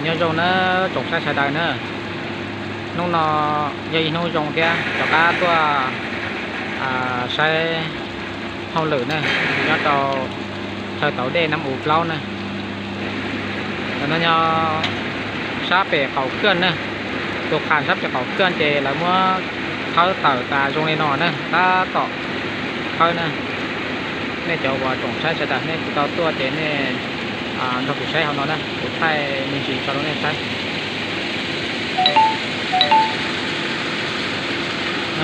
Nyob zoo na tsoom saib sawv daws na, hnub no yog ib hnub zoo thiab rov qab tuaj saib hauj lwm na, nyob rau chaw tauv dej Nab U plaub na. Ntawm no nyob sab pem qaum khaj na, tus qhas sab pem qaum khaj ces lawv muab khawb tawm tas zoo li no na, tab tom khawb na. Nej cov uas tsoom saib sawv daws nej tsis tau tuaj ces nej nrog kuv saib hauv no na, kuv thaij me ntsis tso rau nej saib.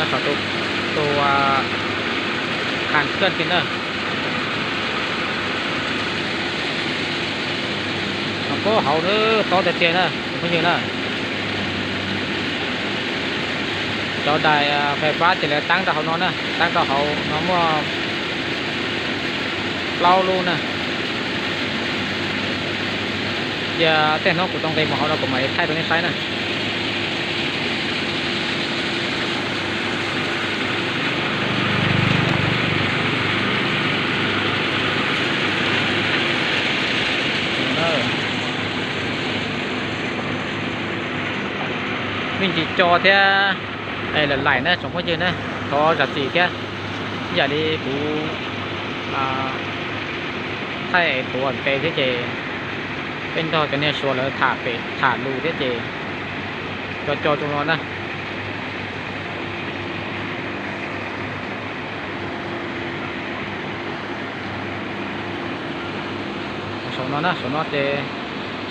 Saum tus qhas khaj kiag na, no puag hauv na, tob tiag tiag na tsoom phooj ywg na. Cov dais fais fab ces lawv tab rau hauv no na, tab rau hauv no muaj plaub lub na. Cia tej hnub kuv tau nqis mus hauv no kuv mam li thaij rau nej saib na. Me ntsis co thiab lawm laim na tsoom phooj ywg na, thov zam txim thiab. Ib yam li kuv thaij tuav ntev thiab ces peb nrog cov niag Suav lawv tham pem tham lus thiab ces co co rau no na. Saum no na, saum no ces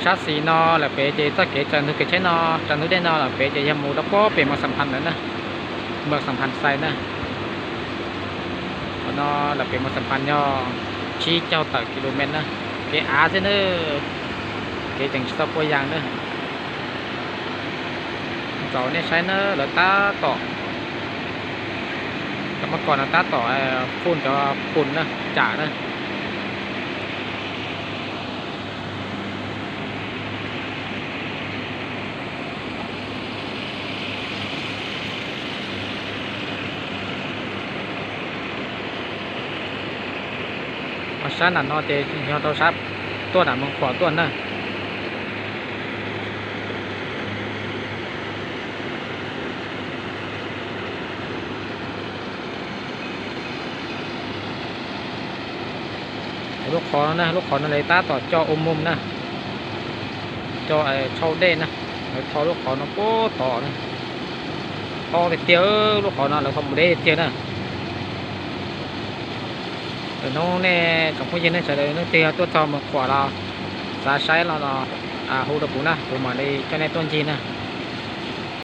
sab xis no lawm pem ces txoj kev tsaws ntug kev tsheb no, tsaws ntug dej no lawm pem ces yog mus rau puag pem Moos Xam Phas lawm na, Moos Xam Phas Xais na. Qhov no lawm pem Moos Xam Phas yog tsib caug tawm kilomev na, kev av xwb na, kev tseem tsis tau puas yas na. Thaum nej saib na lawv tab tom, cov mab kom no tab tom phun cov phun na, tsam na. Ho sab nram no ces yog rau sab tuaj nram Moos Khuam tuaj na. Lub qhov no na, lub qhov no lawv tab tom coj ua moos na, coj tshau dej na. Lawv tho lub qhov no puag tod na, tob tiag tiag, lub qhov no lawv tho mus deb tiag tiag na. Lwm hnub nej tsoom phooj ywg nej sawv daws leej twg tuaj txog Moos Khuam los xav saib los hu rau kuv na, kuv mam li coj nej tuaj ncig na.